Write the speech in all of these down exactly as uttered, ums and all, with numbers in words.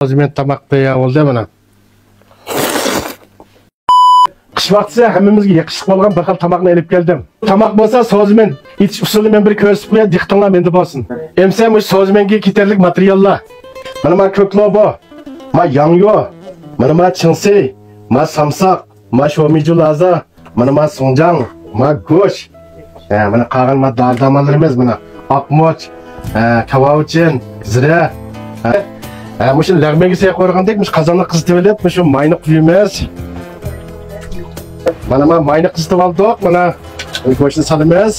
سوزىمەنت تاماق تەييار بولدى مانا. قىش ۋاقتىسى ھەممىمىزگە يېقىشلىق بولغان بىر خىل تاماقنى ئېلىپ كەلدىم. تاماق بولسا سوزىمەنت. ئېتىش ئۇسۇلىنى مەن بىر كۆرسىتىپ قوياي، دىققىتىڭلار مەندە بولسۇن. ئەمسە مۇشۇ سوزىمەنگە كېتەرلىك ماتېرىياللار. مانا ما كۆكلوبۇ، ما ياڭيۇ، مانا ما چىڭسى، ما سامساق، ما شومىجۇ لازا، مانا ما سۇڭجاڭ، ما گۆش. ھە، مانا قالغان ما دارى-دارمانلىرىمىز، مانا ئاقمۇچ، ھە، كاۋاۋىچىن، زىرە. ھە، ھە، مۇشۇ لەغمەنگە سەي قورغاندەك، مۇشۇ قازاننى قىزىتىۋېلىپ، مۇشۇ ماينى قۇيىمىز. مانا ما ماينى قىزىتىپ ئالدۇق، مانا گۆشنى سالىمىز.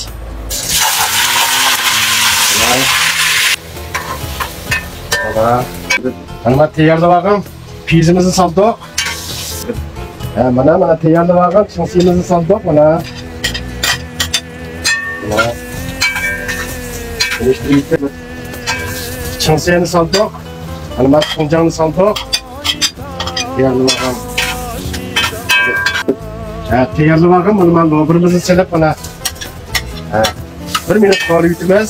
مانا، مانا تەييارلىۋالغان پىزىمىزنى سالدۇق. ھە، مانا، مانا تەييارلىۋالغان چىڭسىمىزنى سالدۇق، مانا. مانا. چىڭسىنى سالدۇق. مانا، مانا سۇڭجاڭنى سالدۇق. تەييارلىۋالغان. ھە، تەييارلىۋالغان، مانا، مانا لوبۇرىمىزنى سېلىپ، مانا. ھە. بىر مىنۇت قورۇۋېتىمىز.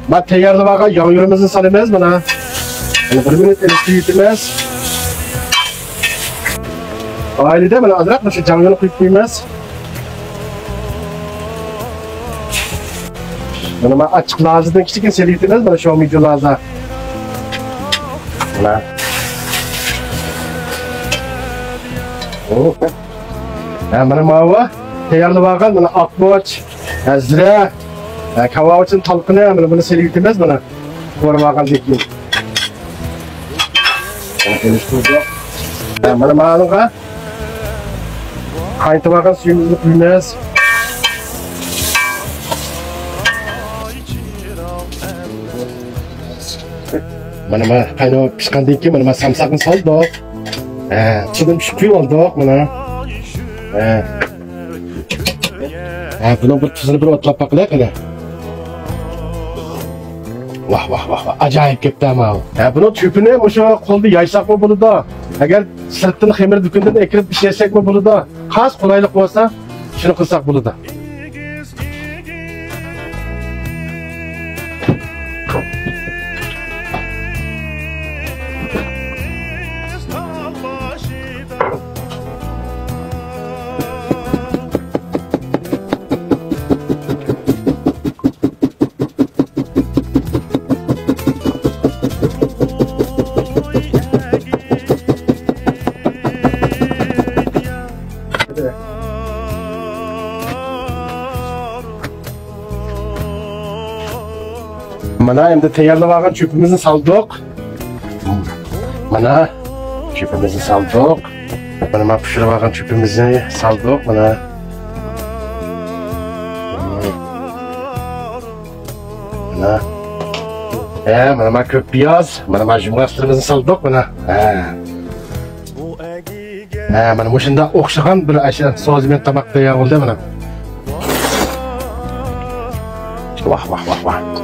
مانا تەييارلىۋالغان ياڭيۇرىمىزنى سالىمىز، مانا. مانا بىر مىنۇت ئېلىشتۇرۇۋېتىمىز. ئائىلىدە مانا ئازراق مۇشۇ ياڭيۇرنى قۇيۇپ قويىمىز. مانا، مانا ئاچچىق لازىدىن كىچىككىنە سېلىۋېتىمىز، مانا شومىجۇ لازا. مانا. ھە، مانا ماۋۇ تەييارلىۋالغان، مانا ئاقمۇچ، ھە، زىرە، ھە، كاۋاۋىچىن تالقىنى، مانا بۇنى سېلىۋېتىمىز، مانا قورۇۋالغاندىن كېيىن. ھە، مانا ماڭا قاينىتىۋالغان سۈيىمىزنى قۇيىمىز. مانا، مانا قايناپ پىشقاندىن كېيىن، مانا، مانا سامساقنى سالدۇق. ھە، تۇزىنى چۈشۈپ قويۇپ ئالدۇق، مانا. ھە. ھە، بۇنىڭ بىر تۇزىنى بىر ئوتلاپ باقىلى، قېنى. ۋاھ، ۋاھ، ۋاھ، ۋاھ، ئاجايىپ كەپتە ماۋۇ. ھە، بۇنىڭ چۆپىنى مۇشۇ قولدا يايساقمۇ بولىدۇ. ئەگەر سىرتتىن خېمىر دۇكىنىدىن ئەكىرىپ ئىشلەتسەكمۇ بولىدۇ. خاس قولايلىق بولسا، شۇنى قىلساق بولىدۇ. مانا ئەمدى تەييارلىۋالغان چۆپىمىزنى سالدۇق. مانا چۆپىمىزنى سالدۇق. مانا، مانا پىشۇرۇۋالغان چۆپىمىزنى سالدۇق، مانا. مانا. ھە، مانا، مانا كۆك پىياز، مانا، مانا جۇمغاستىرىمىزنى سالدۇق، مانا. ھە. ھە، مانا مۇشۇنداق ئوخشىغان بىر ئاشۇ سوزىمەن تاماق تەييار بولدى، مانا. ۋاھ، ۋاھ، ۋاھ، ۋاھ.